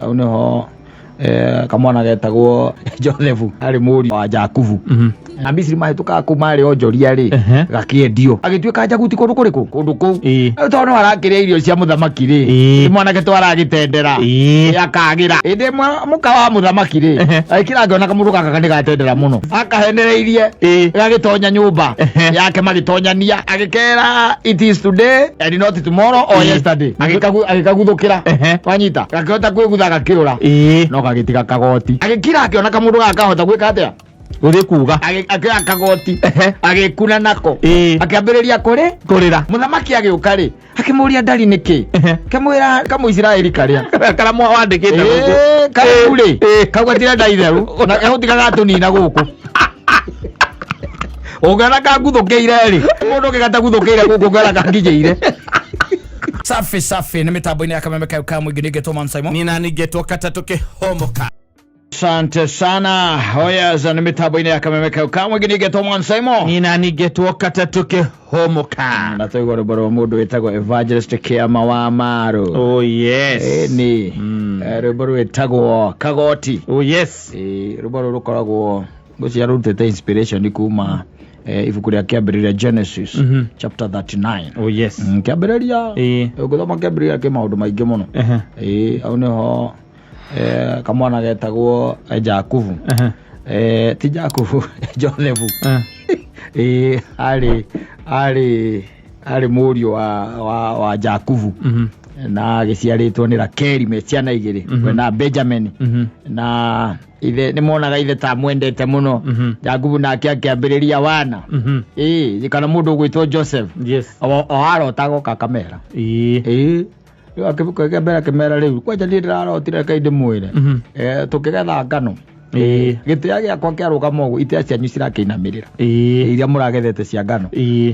Hau nĩho kamwana getagwo Joseph arĩ mũriũ wa Jakubu. Na Misiri mahĩtũkaga kũu marĩ onjoria rĩ, gakĩendio agĩtuĩka njaguti kũndũ kũrĩkũ? Kũndũ kũu. Rĩu tondũ no arakĩrĩa irio cia mũthamaki rĩ, nĩ mwanake to aragĩtendera. Akagĩra hĩndĩ ĩmwe mũka wa mũthamaki rĩ, agĩkĩra ngĩona kamũndũ gaka nĩ gatendera mũno, akahenereirie gagĩtonya nyũmba yake, magĩtonyania, agĩkera, "It is today and not tomorrow or yesterday." Agĩkaguthũkĩra. Wanyita, gakĩhota kwĩgutha, gakĩũra, no gagĩtiga kagoti. Agĩkira akĩona kamũndũ gaka kahota gwĩka atĩa? Gũthiĩ kuga. Akĩoya kagoti, agĩkuna nako, akĩambĩrĩria kũrĩ kũrĩra. Mũthamaki agĩũka rĩ, akĩmũria ndari nĩkĩ, kĩmwĩra kamũisiraeli karĩa karĩa wandĩkĩte gũkũ. Kau rĩ, kau gatirenda itherũ na gagũtiga gatũnina gũkũ. Ũngĩona kanguthũkĩire rĩ, mũndũ ũngĩ gataguthũkĩire gũkũ, ũngĩona kanginyĩire. Safi safi, nĩ mĩtambo-inĩ ya Kameme kayo ka mũingĩ, nĩngetwo Man Simon. Nina ningetwo katatũ kĩhomoka. Asante sana. Hoyas, nĩ mĩtambo-inĩ ya Kameme kayo ka mũingĩ, nĩngetwo Man Simon. Nina ningetwo katatũ kĩhomoka. Na twaigua rwĩmbo rwa mũndũ wĩtagwo Evangelist Kĩama wa Maru. Oh yes. Ĩni. Rwĩmbo rwĩtagwo Kagoti. Oh yes. Rwĩmbo rũrũ rũkoragwo ngwĩciria rũrutĩte inspiration kuma ibuku rĩa Kĩambĩrĩria, Genesis chapter 39. Oh yes. Kĩambĩrĩria, ũngĩthoma Kĩambĩrĩria kĩ maũndũ maingĩ mũno. Hau nĩho kamwana getagwo Jakubu, ti Jakubu, Joseph, arĩ mũriũ wa Jakubu na agĩciarĩtwo nĩ Rakeli me ciana igĩrĩ, we na Benjamin. Na ithe nĩ monaga ithe ta mwendete mũno. Jakubu nake akĩambĩrĩria wana, kana mũndũ ũgwĩtwo Joseph, o arotaga oka akamera. Rĩu akĩambĩra akĩmera, rĩu kwanja niĩ ndĩrarotire, reke ndĩmwĩre. Tũkĩgetha ngano, gĩtĩa gĩakwa kĩarũgama ũguo, itĩa cianyu cirakĩinamĩrĩra, iria mũragethete cia ngano.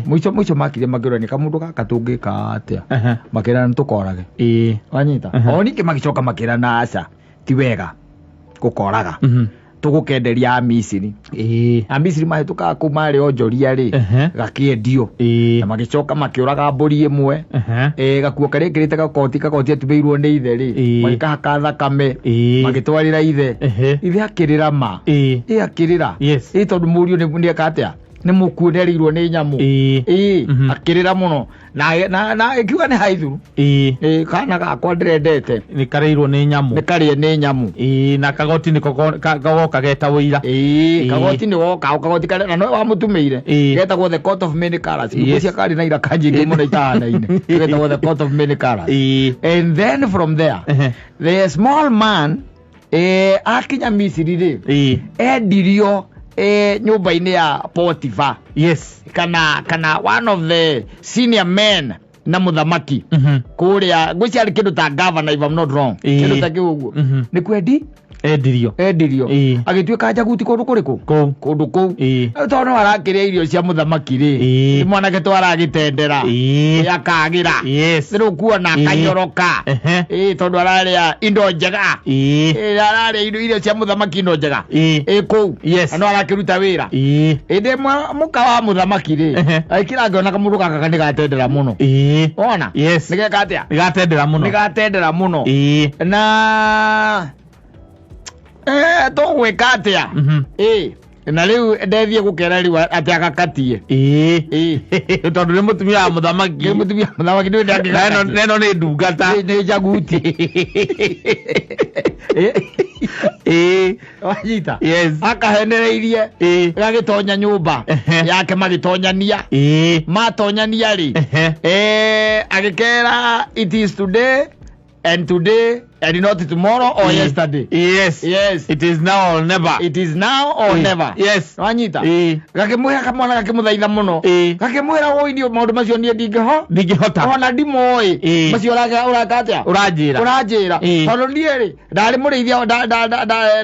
Mũico mũico makire makĩũrania, kamũndũ gaka tũngĩka atĩa? Makĩrana nĩ tũkorage. Wanyita, o ningĩ magĩcoka makĩrana, aca, ti wega gũkoraga, tũgũkenderia Amisiri. Amisiri mahĩtũkaga kũu marĩ onjoria rĩ, gakĩendio. Na magĩcoka makĩũraga mbũri ĩmwe, gakuo karĩa ĩkĩrĩte gakoti, kagoti atumĩirwo nĩ ithe rĩ, magĩkahaka thakame, magĩtwarĩra ithe. Ithe akĩrĩra ma. Akĩrĩra. Tondũ mũriũ nĩ eka atĩa? Nĩ mũkuũ, nĩ arĩirwo nĩ nyamũ. Akĩrĩra mũno na ĩkiuga nĩ haithuru. Kana gakwa ndĩrendete nĩ karĩirwo nĩ nyamũ. Nĩ karĩe nĩ nyamũ. Na kagoti nĩko gagoka geta wũira. Kagoti nĩ woka, kagoti karĩa na no wamũtumĩire, getagwo the coat of many colors. Ngwĩciria karĩ na iraka nyingĩ mũno itahanaine, getagwo the coat of many colors. And then from there, the small man akinya Misiri rĩ, endirio nyũmba-inĩ ya Potifa, kana one of the senior men na mũthamaki kũrĩa, ngwĩciria arĩ kĩndũ ta governor, if I'm not wrong, kĩndũ ta kĩu ũguo. Nĩ kwendi Endirio. Endirio. Agĩtuĩka njaguti kũndũ kũrĩkũ? Kũu. Kũndũ kũu. Rĩu tondũ no arakĩrĩa irio cia mũthamaki rĩ, nĩ mwanake to aragĩtendera. Akagĩra. Rĩu kuona akanyoroka. Tondũ ararĩa indo njega. Ararĩa indo, irio cia mũthamaki, indo njega. Kũu. Na no arakĩruta wĩra. Hĩndĩ ĩmwe mũka wa mũthamaki rĩ, agĩkĩra ngĩona kamũndũ gaka nĩ gatendera mũno. Wona? Yes. Nĩ geka atĩa? Nĩ gatendera mũno. Nĩ gatendera mũno. Na tũgwĩka atĩa? Na rĩu ndethiĩ gũkera rĩu atĩ agakatie. Tondũ nĩ mũtumia wa mũthamaki. Nĩ mũtumia wa mũthamaki, nĩ Na ĩno nĩ ndungata. Nĩ njaguti. Wanyita? Yes. Akahenereirie, gagĩtonya nyũmba yake, magĩtonyania. Matonyania rĩ, agĩkera, "It is today and today and not tomorrow or yesterday." Yes. It is now or never. It is now or never. Wanyita? Gakĩmwĩra, kamwana gakĩmũthaitha mũno, gakĩmwĩra, "Woi, niĩ maũndũ macio niĩ ndingĩho Ndingĩhota. Ona ndimoĩ macio ũraka atĩa Ũranjĩra. ũranjĩra. Tondũ niĩ rĩ, ndarĩ mũrĩithia,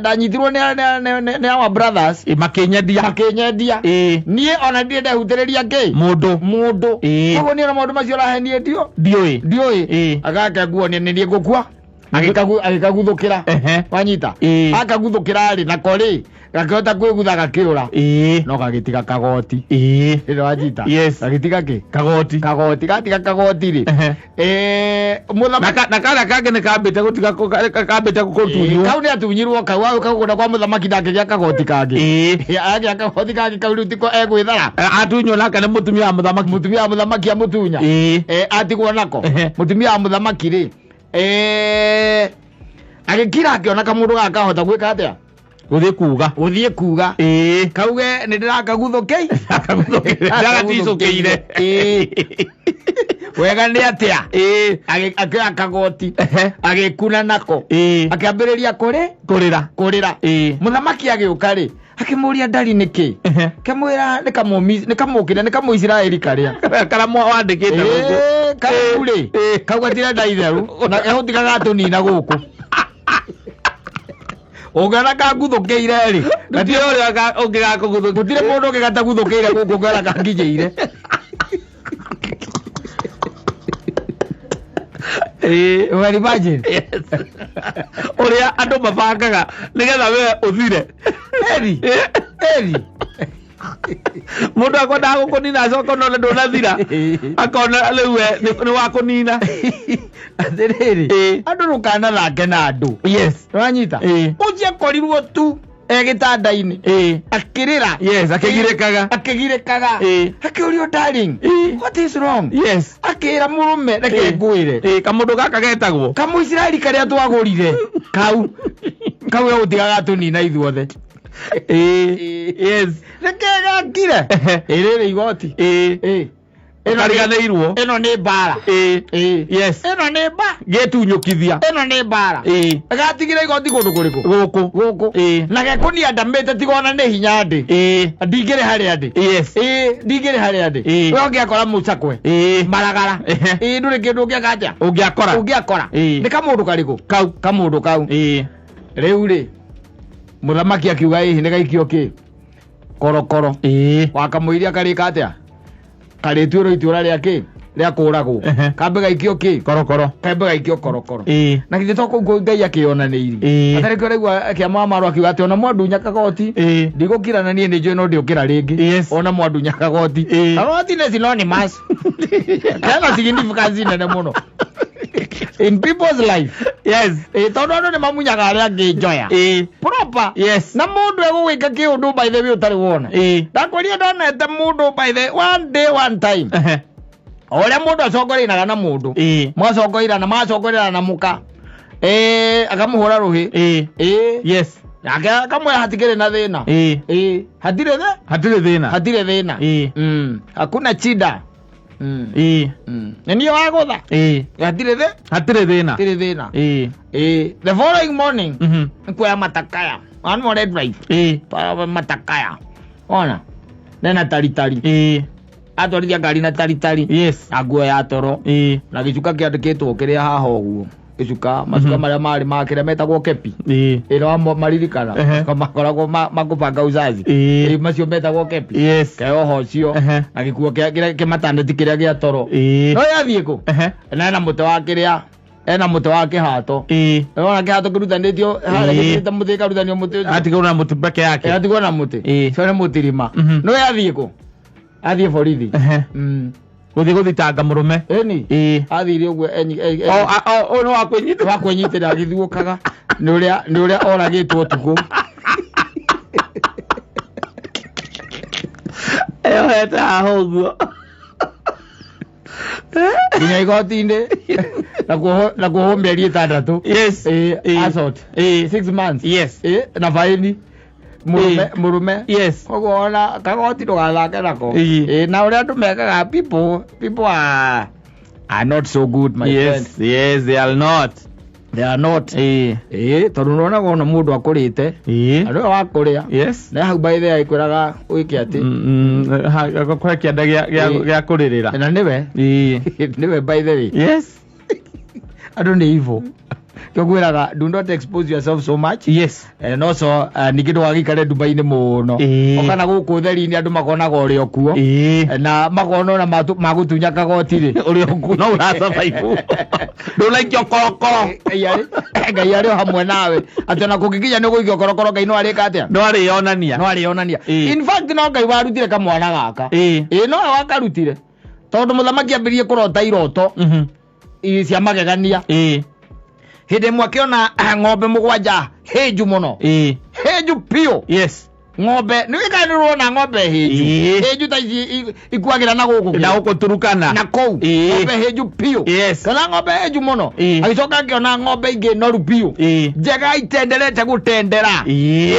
ndanyitirwo nĩ our brothers." Makĩnyendia. Makĩnyendia. Niĩ ona ndirĩ ndehutĩrĩria kĩ Mũndũ. Mũndũ. Koguo niĩ ona maũndũ macio ũrahenie ndio Ndiũĩ. Ndiũĩ. Agake nguonia nĩ niĩ ngũkua. Agĩkaguthũkĩra. Ehe. Wanyita? Ĩĩ. Akaguthũkĩra rĩ, nako rĩ gakĩhota kwĩgutha gakĩũra. Ĩĩ. No gagĩtiga kagoti. Ĩĩ. Ĩno wanyita? Yes. Gagĩtiga kĩ? Kagoti. Kagoti. Gatiga kagoti rĩ, Ehe. Mũthamaki Na kana kangĩ nĩ kambĩte gũtiga kambĩte gũtunywo. Kau nĩ atunyirwo kau kau kũndũ kwa mũthamaki ndangĩgĩa kagoti kangĩ. Ĩĩ. Agĩa kagoti kangĩ kau rĩu tiko egwĩthara. Atunywo nake nĩ mũtumia wa mũthamaki. Mũtumia wa mũthamaki amũtunya. Ĩĩ. Atigwo nako. Ehe. Mũtumia wa mũthamaki rĩ, agĩkira akĩona kamũndũ gaka kahota gwĩka atĩa? Gũthiĩ kuga. Gũthiĩ kuga. Ĩĩ. Kauge nĩ ndĩrakaguthũkei. Ndagaticũkĩire. Ĩĩ. Wega nĩ atĩa? Ĩĩ. Akĩoya kagoti. Ehe. Agĩkuna nako. Ĩĩ. Akĩambĩrĩria kũrĩ Kũrĩra. kũrĩra. Ĩĩ. Mũthamaki agĩũka rĩ, akĩmũria ndari nĩkĩ? Ehe. Kĩmwĩra nĩ kamũkĩra nĩ kamũisiraeli karĩa. Karĩa wandĩkĩte gũkũ. Ĩĩ, kau rĩ, Ĩĩ. kau gatirenda itherũ na gehũtiga gatũnina gũkũ. Ũngĩona kanguthũkĩire rĩ, Gũtirĩ ũrĩa ũngĩgakũguthũkĩra. Gũtirĩ mũndũ ũngĩ gataguthũkĩire gũkũ ũngĩona kanginyĩire. Ĩĩ. Well, imagine. Yes. Ũrĩa andũ mabangaga nĩgetha we ũthire. Eri, eri. Mũndũ akwendaga gũkũnina acoka none ndũnathira. Akona rĩu we nĩ wakũnina. Atĩrĩrĩ, Ĩĩ. andũ ndũkanathake na andũ. Yes. Nĩwanyita? Ĩĩ. Ũcio akorirwo tu e gĩtanda-inĩ. Ĩĩ. Akĩrĩra. Yes, akĩgirĩkaga. Akĩgirĩkaga. Ĩĩ. Akĩũrio darling, Ĩĩ. what is wrong? Yes. Akĩra mũrũme reke Ĩĩ. ngwĩre. Ĩĩ, kamũndũ gaka getagwo. Kamũisiraeli karĩa twagũrire kau kau gegũtiga gatũnina ithuothe. Ĩĩ. Yes. Nĩkĩ gakire? Ehe. Ĩrĩrĩ igoti. Ĩĩ. Ĩĩ. Kariganĩirwo. Ĩno nĩ mbara. Ĩĩ. Ĩĩ. Yes. Ĩno nĩ mba. Gĩtunyũkithia. Ĩno nĩ mbara. Ĩĩ. Gatigire igoti kũndũ kũrĩkũ? Gũkũ. Gũkũ. Ĩĩ. Na gekũnia ndamĩte tiga ona nĩ hinya ndĩ. Ĩĩ. Ndingĩrĩ harĩa ndĩ. Yes. Ĩĩ, ndingĩrĩ harĩa ndĩ. Ĩĩ. We ũngĩakora mũcakwe. Ĩĩ. Maragara. Ehe. Ĩĩ, ndũrĩ kĩndũ ũngĩaka atĩa? Ũngĩakora. Ũngĩakora. Ĩĩ. Nĩ kamũndũ karĩkũ? Kau. Kamũndũ kau. Ĩĩ. Rĩu rĩ, mũthamaki akiuga ĩhĩ nĩ gaikio kĩ? Korokoro. Ĩĩ. Wakamũiria karĩka atĩa? Karĩtuĩrwo itũra rĩa kĩ? Rĩa kũragwo. Ehe. Kambe gaikio kĩ? Korokoro. Kambe gaikio korokoro. Ĩĩ. Na githĩ to kũu Ngai akĩonanĩirie. Ĩĩ. Atarĩ kĩo ũraigua kĩama marũ akiuga atĩ ona mwandunya kagoti. Ĩĩ. Ndigũkira na niĩ nĩ njũĩ no ndĩũkĩra rĩngĩ. Yes. Ona mwandunya kagoti. Ĩĩ. Kagoti nĩ synonymous. Kena significance nene mũno. In people's life. Yes. Ĩĩ, tondũ andũ nĩ mamunyaga arĩa angĩ njoya. Ĩĩ. Proper. Yes. Na mũndũ egũgwĩka kĩũndũ by the way ũtarĩ wona. Ĩĩ. Ndakwĩrire ndonete mũndũ by the one day one time. Ehe. O ũrĩa mũndũ acongoreinaga na mũndũ. Ĩĩ. Mwacongoirana macongoreirana na mũka. Akamũhũra rũhĩ. Ĩĩ. Ĩĩ. Yes. Nake akamwĩra hatikĩrĩ na thĩna. Ĩĩ. Ĩĩ. Hatirĩ thĩ? Hatirĩ thĩna. Hatirĩ thĩna. Ĩĩ. Hakuna chida. Ĩĩ. Nĩ niĩ wagũtha. Ĩĩ. Hatirĩ thĩ? Hatirĩ thĩna. Hatirĩ thĩna. Ĩĩ. Ĩĩ. The following morning Mhm. nĩkuoya matakaya. One more drive. Ĩĩ. Matakaya. Ona. Nena taritari. Ĩĩ. Atwarithia ngari na taritari. Yes. Na nguo ya toro. Ĩĩ. Na gĩcuka kĩandĩkĩtwo kĩrĩa haha ũguo. Gĩcuka, macuka marĩa marĩ ma kĩrĩa metagwo kepi. Ĩĩ. Ĩno wa maririkana. Ehe. Macuka makoragwo makũbanga uzazi. Ĩĩ. Ĩĩ, macio metagwo kepi. Yes. Keoho ũcio. Ehe. Na gĩkuo kĩrĩa kĩmataneti kĩrĩa gĩa toro. Ĩĩ. No yathiĩ kũ? Ehe. Na ena mũtĩ wa kĩrĩa, ena mũtĩ wa kĩhato. Ĩĩ. Wona kĩhato kĩrutanĩtio harĩa Ĩĩ. gĩtĩte mũtĩ gĩkarutanio mũtĩ ũcio. Atigwo na mũtĩ peke yake. Ĩ, atigwo na mũtĩ. Ĩĩ. Ũcio nĩ mũtirima. Mhm. No yathiĩ kũ? Athiĩ borithi. Ehe. Gũthiĩ gũthitanga mũrũme. Ĩni. Ĩĩ. Athire ũguo O o nĩ wa kwĩnyitĩra. wa kwĩnyitĩrĩra agĩthiũkaga nĩ ũrĩa oragĩtwo ũtukũ. Eyohete haha ũguo. Nginya igoti-inĩ na kuohwo mĩeri ĩtandatũ. Yes. Ĩĩ, Ĩĩ. assault. Ĩĩ. 6 months. Yes. Ĩĩ, na baĩni. Mũrũme, Ĩĩ. mũrũme. Yes. Koguo ona kagoti ndũgathake nako. Ĩĩ. Ĩĩ, na ũrĩa andũ mekaga people are not so good my friend. Yes, yes, they are not. They are not. Ĩĩ. Ĩĩ, tondũ nĩwonaga ona mũndũ akũrĩte. Ĩĩ. Na nĩwe wa kũrĩa. Yes. Na hau by the way agĩkwĩraga wĩke atĩ. Kũhe kĩanda Ĩĩ. gĩa kũrĩrĩra. Na nĩwe. Ĩĩ. Nĩwe by the way. Yes. Andũ nĩ evil. Kĩo do not expose yourself so much. Yes. And also ningĩ ndũgagĩikare nduba-inĩ mũno. Okana gũkũ ũtheri-inĩ andũ makonaga ũrĩ o kuo. Na makona ona magũtunya kagoti rĩ. Ũrĩ o kuo no ũrasurvive. Ndũnaikio korokoro. Ngai arĩ o hamwe nawe. Atĩ ona kũngĩkinya nĩ ũgũikio korokoro Ngai no arĩka atĩa? No arĩonania. No arĩonania. In fact no Ngai warutire kamwana gaka. Ĩĩ no wakarutire. Tondũ mũthamaki ambĩrĩrie kũrota iroto. Cia magegania. Hĩndĩ ĩmwe akĩona ng'ombe mũgwanja hĩnju mũno. Hĩnju piũ. Yes. Ng'ombe nĩ wĩkaga nĩ ũrona ng'ombe hĩnju. Hĩnju ta ici ikuagĩra na gũkũ. Na gũkũ Turukana. Na kũu. Ng'ombe hĩnju piũ. Yes. Kana ng'ombe hĩnju mũno. Agĩcoka akĩona ng'ombe ingĩ noru piũ. Njega itenderete gũtendera.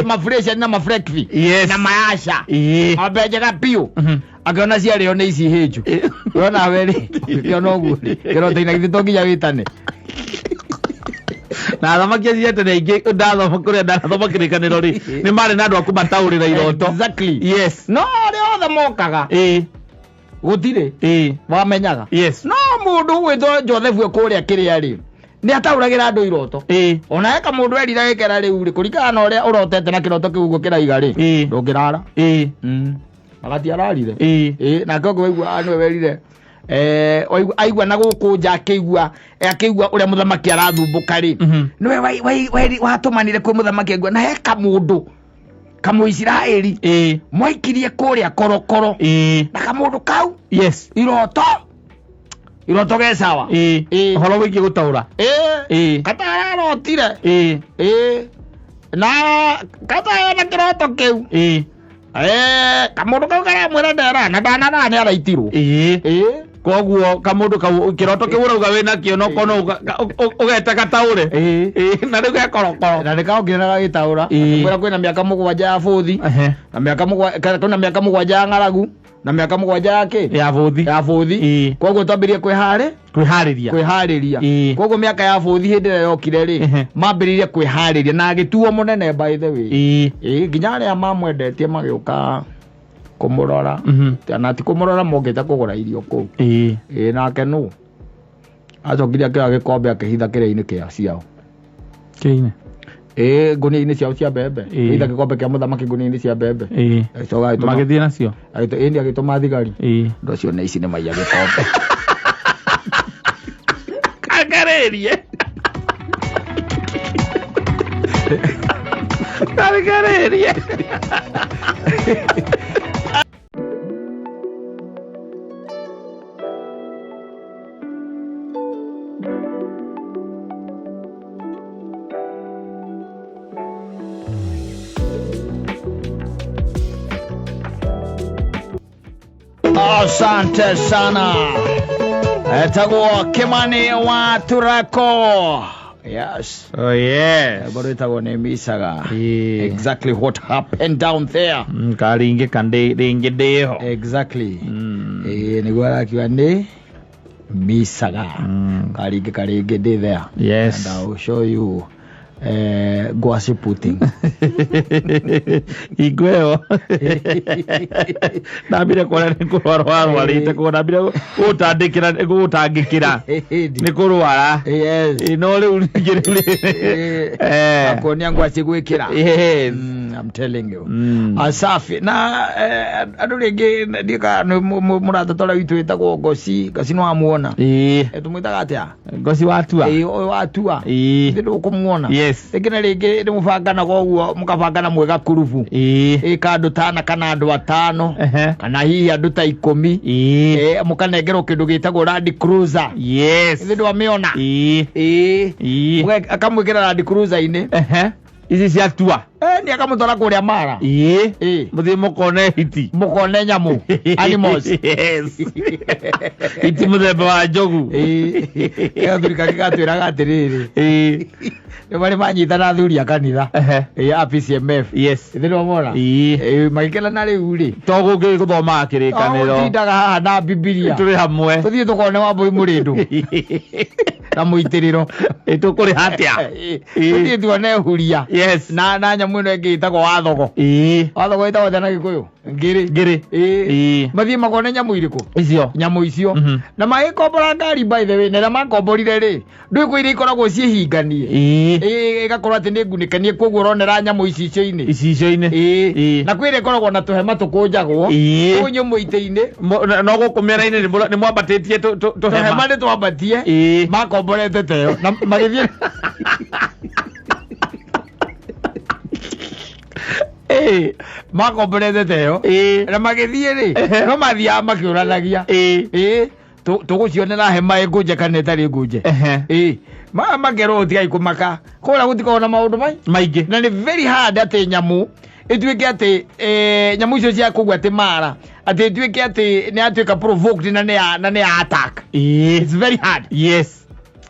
Mafresh na mafrekfi. Yes. Na mayasha. Ng'ombe njega piũ. Akĩona ciarĩo nĩ ici hĩnju. Wona we rĩ, ũkĩona ũguo rĩ, kĩroto-inĩ githĩ to nginya wĩtane. Na athamaki acio a tene aingĩ ndathoma kũrĩa ndathoma kĩrĩkanĩro rĩ, nĩ marĩ na andũ a kũmataũrĩra iroto. Exactly. Yes. No arĩa othe mokaga. Gũtirĩ. Wamenyaga. Yes. No mũndũ ũgwĩtwo Joseph kũrĩa kĩrĩa rĩ, nĩ ataũragĩra andũ iroto. Ona eka mũndũ erira gĩkera rĩu rĩ, kũringana na ũrĩa ũrotete na kĩroto kĩu ũguo kĩraiga rĩ, ndũngĩrara. Agatiararire. Nake ũngĩ waigua nĩwe werire. Aigua na gũkũ nja akĩigua ũrĩa mũthamaki arathumbũka rĩ, nĩwe watũmanire kwĩ mũthamaki aigua na he kamũndũ kamũisiraeli mwaikirie kũrĩa korokoro na kamũndũ kau. Yes. Iroto ge sawa. Ũhoro wĩgiĩ gũtaũra. Katararotire. Na katayona kĩroto kĩu. Kamũndũ kau karamwĩra ndera na ndanarara nĩ araitirwo. Koguo kamũndũ kau kĩroto kĩu ũrauga wĩnakĩo no kono ũgeta gataũre. Na rĩu gekorokoro. Na nĩkaokire na gagĩtaũra. Akĩmwĩra kwĩna mĩaka mũgwanja ya bũthi. Na mĩaka mũgwanja kwĩna mĩaka mũgwanja ya ng'aragu. Na mĩaka mũgwanja ya kĩ? Ya bũthi. Ya bũthi. Koguo twambĩrĩrie kwĩharĩria. Koguo mĩaka ya bũthi hĩndĩ ĩrĩa yokire rĩ, mambĩrĩrie kwĩharĩria na agĩtuo mũnene by the way. Nginya arĩa mamwendetie magĩũka kũmũrora. Na ti kũmũrora mokĩte kũgũra irio kũu. Nake nũ acokire akĩoya gĩkombe akĩhitha kĩrĩa-inĩ kĩa ciao. Kĩrĩa-inĩ? Ngũnia-inĩ ciao cia mbembe. Akĩhitha gĩkombe kĩa mũthamaki ngũnia-inĩ cia mbembe. Magĩthiĩ nacio? Ĩni agĩtũma thigari. Andũ acio nĩ ici nĩ maiya gĩkombe. Kakarĩrie. Kakarĩrie. Asante sana. Etagwo Kimani wa Turako. Yes. Oh yes. Bado etagwo nĩ Misaga. Exactly what happened down there. Karingi kande ringi ndeho. Exactly. Nĩguo arakiuga nĩ Misaga. Karingi karingi ndĩ there. Yes. And I will show you Ngwacĩ pudding. Igweo. Ndambire kuona nĩ kũrwara warwarĩte kuo ndambire gũgũtandĩkĩra gũgũtangĩkĩra nĩ kũrwara. Yes. No rĩu ningĩ rĩu. Akuonia ngwacĩ gwĩkĩra. Yes. I'm telling you. Asafi. Na andũ rĩngĩ ndiũĩ nĩ mũrata ta ũrĩa witũ wĩtagwo Ngoci. Ngoci nĩ wamuona? Tũmwĩtaga atĩa? Ngoci watua. Ũyũ watua. Ndĩ ndũkũmuona. Yes. Rĩngĩ na rĩngĩ nĩ mũbanganaga ũguo mũkabangana mwĩ gakurubu. Ka andũ tana kana andũ atano. Kana hihi andũ ta 10. Mũkanengerwo kĩndũ gĩtagwo Land Cruiser. Yes. Ndĩ ndwamĩona? Akamwĩkĩra Land Cruiser-inĩ. Ici cia tua. Nĩ akamũtwara kũrĩa Mara. Mũthiĩ mũkone hiti. Mũkone nyamũ. Animals. Yes. Hiti mũthemba wa njogu. Gathuri kangĩ gatwĩraga atĩrĩrĩ. Nĩ marĩ manyitana athuri a kanitha. A PCMF. Yes. Ĩthĩ nĩwamona? Magĩkena na rĩu rĩ. To gũkĩ gũthomaga kĩrĩkanĩro. Tũtindaga haha na Bibilia. Tũrĩ hamwe. Tũthiĩ tũkone Wambũi Mũrĩndũ. Na mũitĩrĩro. Tũkũrĩha atĩa? Tũthiĩ tuone huria. Yes. Na nyamũ Nyamũ ĩno ĩngĩ ĩtagwo wathogo. Ĩĩ. Wathogo ĩtagwo atĩa na Gĩkũyũ? Ngĩrĩ. Ngĩrĩ. Ĩĩ. Ĩĩ. Mathiĩ makone nyamũ irĩkũ? Icio. Nyamũ icio. Na magĩkombora ngari, by the way, na ĩrĩa makomborire rĩ, ndũĩ kwĩ iria ikoragwo ciĩhinganie. Ĩĩ. Ĩĩ, ĩgakorwo atĩ nĩ ngunĩkanie, koguo ũronera nyamũ icicio-inĩ. Icicio-inĩ. Ĩĩ. Ĩĩ. Na kwĩ ĩrĩa ĩkoragwo na tũhema tũkũnjagwo Ĩĩ. kũu nyũmũ itĩ-inĩ. No gũkũ mĩena-inĩ nĩ mwambatĩtie tũhema tũhema. nĩ twambatie. Ĩĩ. Makomborete teyo na magĩthiĩ. Ĩĩ. Makomborete teyo Ĩĩ. na magĩthiĩ rĩ, no mathiaga makĩũranagia. Ĩĩ. Ĩĩ, tũgũcionera hema ĩ ngũnje kana ĩtarĩ ngũnje. Ĩĩ, makerwo tigai kũmaka, kũrĩa gũtikoragwo na maũndũ mai Maingĩ. Na nĩ very hard atĩ nyamũ ĩtuĩke atĩ nyamũ icio cia kũu atĩ Mara atĩ ĩtuĩke atĩ nĩ yatuĩka provoked na nĩ ya attack. Ĩĩ. It's very hard.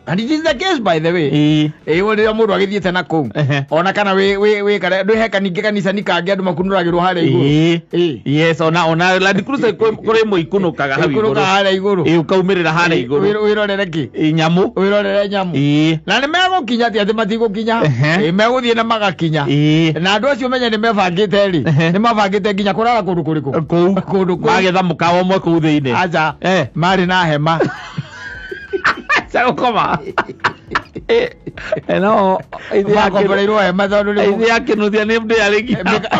And it is the case, by the way. Ĩĩ. Ĩĩ, rĩrĩa mũndũ agĩthiĩte na kũu, ona kana wĩ kana ndwĩ he kaningĩ kanicani kangĩ andũ makunũragĩrwo harĩa igũrũ. Ĩĩ. Ĩĩ. Yes, ona Land Cruiser kũrĩ ĩmwe ikunũkaga hau Ĩkunũkaga igũrũ. harĩa igũrũ. Ĩĩ, ũkaumĩrĩra harĩa igũrũ. Wĩrorere kĩ? Ĩĩ, nyamũ. Wĩrorere nyamũ. Ĩĩ. Na nĩ megũkinya, ti atĩ matigũkinya. Ehe. Ĩĩ, megũthiĩ na magakinya. Ĩĩ. Na andũ acio menye nĩ mebangĩte rĩ, nĩ mabangĩte nginya kũrara kũndũ kũrĩkũ? Kũu. Kũndũ kũu. Magetha mũkawa ũmwe kũu thĩinĩ. Aca. Eh. Marĩ na hema. Cia gũkoma. No Makomboreirwo hema tondũ rĩu ithe akĩnuthia nĩ ndĩa rĩngĩ.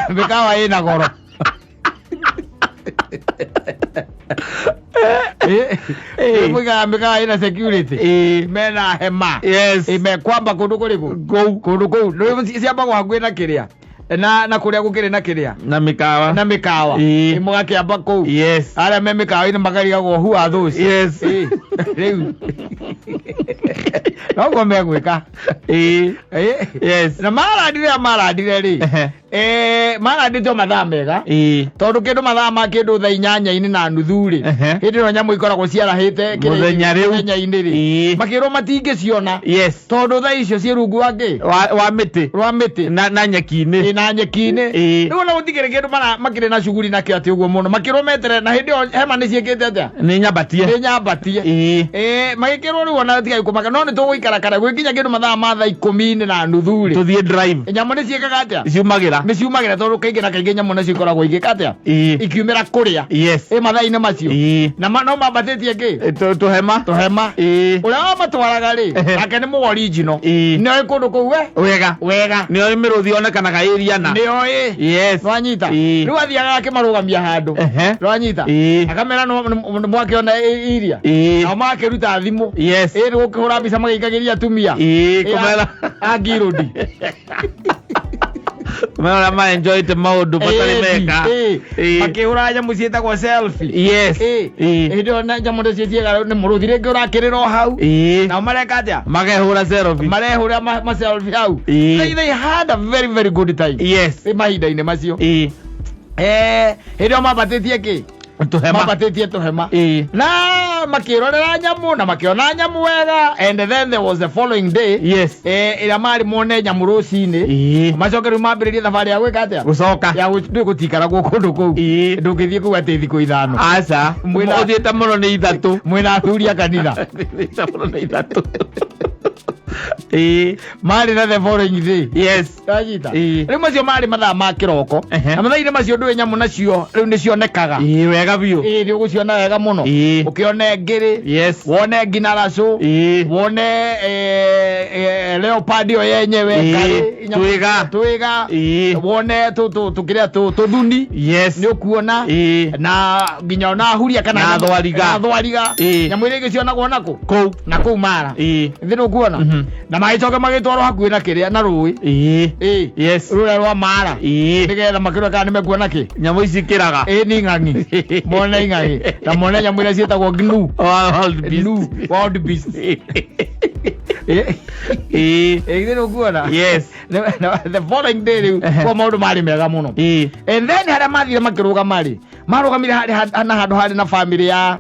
Mĩkawa ĩna goro. Mũigaga mĩkawa ĩna security. Ĩĩ. Mena hema. Yes. Ĩ, mekwamba kũndũ kũrĩkũ? Kũu. Kũndũ kũu. Nĩ ciambagwo hakuhĩ na kĩrĩa na kũrĩa gũkĩrĩ na kĩrĩa Na mĩkawa. na mĩkawa. Ĩĩ. Ĩ, mũgakĩamba kũu. Yes. Arĩa me mĩkawa-inĩ makarigagwo, who are those? Yes. Ĩ, rĩu noguo megwĩka. Ĩĩ. Ĩ. Yes. Na marandire marandire rĩ, marandĩte o mathaa mega, Ĩĩ. tondũ kĩndũ mathaa ma kĩndũ thaa 8:30 rĩ, hĩndĩ ĩno nyamũ ikoragwo ciarahĩte kĩrĩa Mũthenya rĩu. Mũthenya-inĩ rĩ, makĩrwo matingĩciona tondũ thaa icio ciĩ rungu wa kĩ? Wa mĩtĩ. Rwa mĩtĩ. Na nyeki-inĩ. Ĩ, na nyeki-inĩ. Ĩĩ. Rĩu ona gũtikĩrĩ kĩndũ makĩrĩ na cuguri nakĩo atĩ ũguo mũno, makĩrwo metere, na hĩndĩ ĩyo hema nĩ ciĩkĩte atĩa? Nĩ nyambatie. Nĩ nyambatie. Ĩĩ. Ĩĩ, magĩkĩrwo rĩu ona tigai kũmaka, no nĩ tũgũikara kana gwĩkinya kĩndũ mathaa ma thaa 10:30 rĩ, Tũthiĩ drive. Nyamũ nĩ ciĩkaga atĩa? Ciumagĩra. Nĩ ciumagĩra, tondũ kaingĩ na kaingĩ nyamũ nacio ikoragwo igĩka atĩa? Ikiumĩra kũrĩa. Yes. Ĩ, mathaa-inĩ macio. Ĩĩ. Na no mambatĩtie kĩ? Tũhema. Tũhema. Ĩĩ. Ũrĩa wamatwaraga rĩ, nake nĩ mũ original. Ĩĩ. Nĩoĩ kũndũ kũu we Wega. wega. Nĩoĩ mĩrũthi yonekanaga ĩriana. Nĩoĩ. Yes. Nwanyita? Ĩĩ. Rĩu athiaga akĩmarũgamia handũ. Nwanyita? Ĩĩ. Akamera nĩ mwakĩona iria. Ĩĩ. Nao magakĩruta thimũ. Yes. Ĩ, nĩ gũkĩhũra mbica magĩikagĩria atumia. Ĩĩ. Ĩ, Kũmera. a ngirũndi. Kũmera ũrĩa ma-enjoyte maũndũ matarĩ meka. Ĩĩ. Makĩhũra nyamũ ciĩtagwo selfie. Yes. Ĩĩ. Ĩĩ. Hĩndĩ ĩyo na nyamũ nĩcio ciĩga nĩ mũrũthi rĩngĩ ũrakĩrĩra o hau. Ĩĩ. Nao mareka atĩa? Makehũra selfie. Marehũra ma selfie hau. Ĩĩ. They had a very very good time. Yes. Ĩ, mahinda-inĩ macio. Ĩĩ. Hĩndĩ ĩyo mambatĩtie kĩ? Tũhema. Mambatĩtie tũhema. Ĩĩ. Na makĩrorera nyamũ na makĩona nyamũ wega, and then there was the following day, ĩrĩa marĩ mone nyamũ rũcinĩ. Ĩĩ. Macoke rĩu mambĩrĩrie thabarĩ ya gwĩka atĩa? Gũcoka. Ya ndũĩ gũtikaragwo kũndũ kũu. Ĩĩ. Ndũngĩthiĩ kũu atĩ thikũ 5. Aca. Mwĩna- Ũthiĩte mũno nĩ 3. Mwĩna athuri a kanitha. Ũthiĩte mũno nĩ 3. Ĩĩ. Marĩ na the following day. Yes. Wanyita? Ĩĩ. Rĩu macio marĩ mathaa ma kĩroko. Ehe. Na mathaa-inĩ macio ndũĩ nyamũ nacio rĩu nĩ cionekaga. Ĩĩ, wega biũ. Ĩĩ, nĩ ũgũciona wega mũno. Ĩĩ. Ũkĩone ngĩrĩ, Yes. wone nginya racũ, Ĩĩ. wone leopard ĩyo yenyewe. Ĩĩ. Ngarĩ, nyamũ- Twĩga. Twĩga. Ĩĩ. Wone tũkĩrĩa tũthuni. Yes. Nĩ ũkuona. Ĩĩ. Na nginya ona huria kana Na thwariga. Na thwariga. Ĩĩ. Nyamũ iria ingĩ cionagwo nakũ? Kũu. Na kũu Mara. Ĩĩ. Thĩ nĩ ũkuona. Mhm. Na magĩcoka magĩtwarwo hakuhĩ na kĩrĩa, na rũĩ. Ĩĩ. Ĩĩ. Yes. Rũrĩa rwa Mara. Ĩĩ. Nĩgetha makĩrora kana nĩmekuona kĩ. Nyamũ ici kĩraga. Ĩĩ, nĩ ing'ang'i, mone ing'ang'i na mone nyamũ iria ciĩtagwo gnu. Wild beast. Gnu, wild beast. Ĩĩ. Ĩĩ. Ĩĩ, nĩ ũkuona. Yes. The following day rĩu Ehe. kwa maũndũ marĩ mega mũno. Ĩĩ. And then harĩa mathire makĩrũgama rĩ, marũgamire harĩ na handũ harĩ na family ya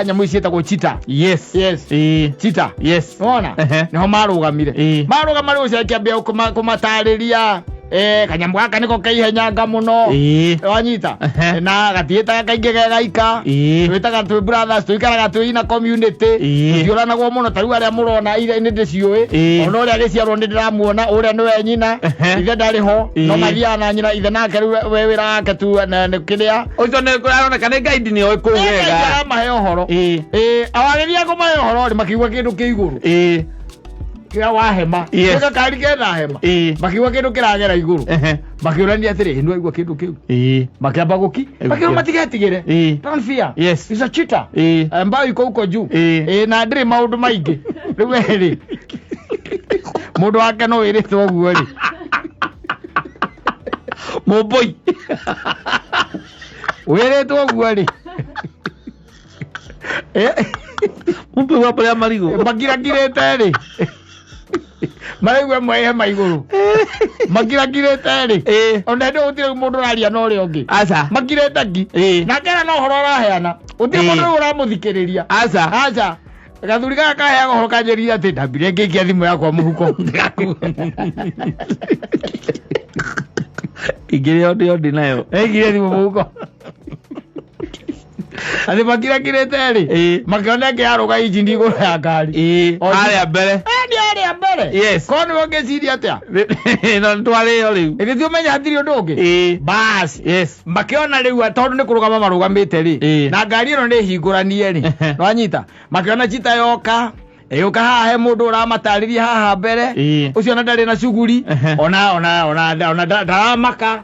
nyamũ ici ciĩtagwo cheetah. Yes. Yes. Ĩĩ. Cheetah. Yes. Wona? Ehe. Nĩho marũgamire. Ĩĩ. Marũgama rĩu ũcio akĩambia kũmatarĩria Kanyamũ gaka nĩko kaihenyanga mũno. Wanyita? Na gatiĩtaga kaingĩ ge gaika. Twĩtaga twĩ brothers, tũikaraga twĩ ina community. Tũtiũranagwo mũno ta rĩu arĩa mũrona ithe nĩ ndĩciũĩ. Ona ũrĩa agĩciarwo nĩ ndĩramuona, ũrĩa nĩwe nyina. Ithe ndarĩ ho, no mathiaga na nyina, ithe nake rĩu we wĩra wake tu na nĩ kĩrĩa. Ũcio nĩ aroneka nĩ guide nĩ oĩ kũu wega. Aramahe ũhoro. Awagĩthiĩ kũmahe ũhoro rĩ, makiuga kĩndũ kĩ igũrũ. Kĩrĩa wa hema. Gakari kena hema. Makiuga kĩndũ kĩragera igũrũ. Makĩũrania atĩrĩ, nĩ waigua kĩndũ kĩu? Makĩamba gũki. Makĩrwo matigetigĩre. Don't fear. It's a cheetah. Ambayo iko huko juu. Na ndĩrĩ maũndũ maingĩ. Rĩu we rĩ, mũndũ wake no wĩrĩtwo ũguo rĩ. Mũmbũi. Wĩrĩtwo ũguo rĩ. Mũmbũi wa mbere ya marigũ. Makirakirĩte rĩ. Maraigua ĩmwe hema igũrũ. Makirakirĩte rĩ. Ona ndĩ gũtirĩ mũndũ ũraria na ũrĩa ũngĩ. Aca. Makirĩte ngi. Nake era no ũhoro ũraheana. Gũtirĩ mũndũ rĩu ũramũthikĩrĩria. Aca. Aca. Gathuri gaka kaheaga ũhoro kanjĩrire atĩ ndambire ngĩikia thimũ yakwa mũhuko. Ingĩrĩ ondi ondi nayo. Aigire thimũ mũhuko. Atĩ makirakirĩte rĩ. Makĩona ĩngĩ yarũga injini igũrũ ya ngari. Harĩa mbere. Nĩ harĩa mbere. Yes. Korwo nĩwe ũngĩciria atĩa? No nĩtwarĩo rĩu. Ĩthĩ ti ũmenya hatirĩ ũndũ ũngĩ. Bas. Yes. Makĩona rĩu tondũ nĩ kũrũgama marũgamĩte rĩ. Na ngari ĩno nĩ hingũranie rĩ. Nĩwanyita? Makĩona chita yoka. Ĩũka haha he mũndũ ũramatarĩria haha mbere. Ũcio ona ndarĩ na cuguri. Ona ona ona ona ndaramaka.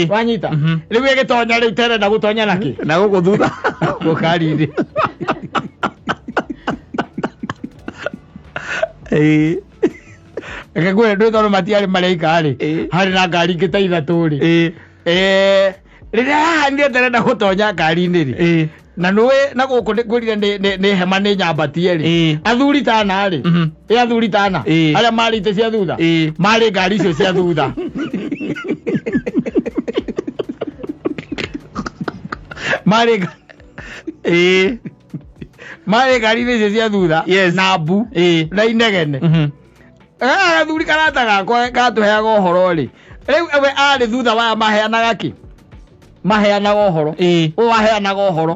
Wanyita? Rĩu ĩgĩtonya rĩu terenda gũtonya nakĩ? Na gũkũ thutha. Gũkari-inĩ. Reke ngwĩre ndũĩ tondũ matiarĩ mareika rĩ. Harĩ na ngari ingĩ ta ithatũ rĩ. Rĩrĩa yahanire terenda gũtonya ngari-inĩ rĩ. Na nũĩ na gũkũ ngwĩrire nĩ hema nĩ nyambatie rĩ. Athuri tana rĩ. Athuri tana. Arĩa marĩ itĩ cia thutha. Marĩ ngari icio cia thutha. Marĩ marĩ ngari-inĩ icio cia thutha. Na mbu. Na inegene. Gathuri karata gakwa gatũheaga ũhoro rĩ. Rĩu we arĩ thutha wa maheanaga kĩ? Maheanaga ũhoro. Ũyũ waheanaga ũhoro.